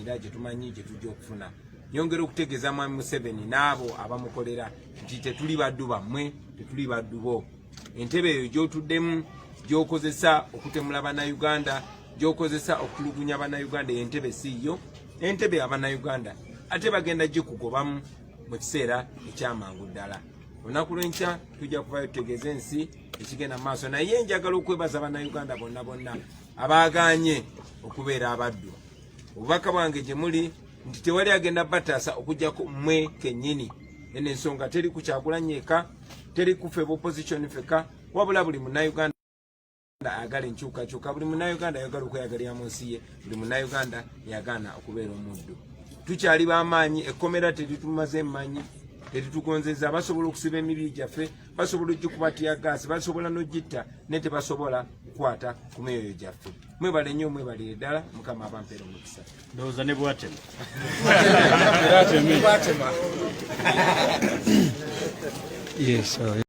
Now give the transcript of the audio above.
tulwanira, gye tumanyi gye tujja okufuna. Nyongera okutegeeza Mwami Museveni n'abo abamukolera nti tetuli baddu bammwe, tetuli baddu bo. Entebe eyo gy'otuddemu, gy'okozesa okutemula Bannayuganda, gy'okozesa okutulugunya Bannayuganda, eyo entebe si yo. Entebe Abannayuganda ate bagenda gikugobamu mu kiseera ekyamangu ddala. Olunaku lw'enkya tujja kuvayo tutegeeze ensi ekigenda mu maaso. Naye njagala okwebaza Bannayuganda bonna bonna abaagaanye okubeera abaddu. Obubaka bwange gye muli nti tewali agenda bataasa okujjako mmwe kennyini. Eno ensonga teri ku Kyagulanyi eka, teri ku ffe opposition fekka, wabula buli Munnayuganda ayagala enkyukakyuka, buli Munnayuganda ayagala okweyagalira mu nsi ye, buli Munnayuganda yagaana okubeera omuddu. Tukyali b'amaanyi, ekkomera teritumaze mmanyi, teritugonzeza. Basobola okusiba emibiri gyaffe, basobola ogikuba tiyagaasi, basobola n'ogitta, naye tebasobola kukwata ku myoyo gyaffe. Mwebale nnyo, mwebalire ddala. Mukama abampeera omukisa. Ndowooza ne bwatema. Yes.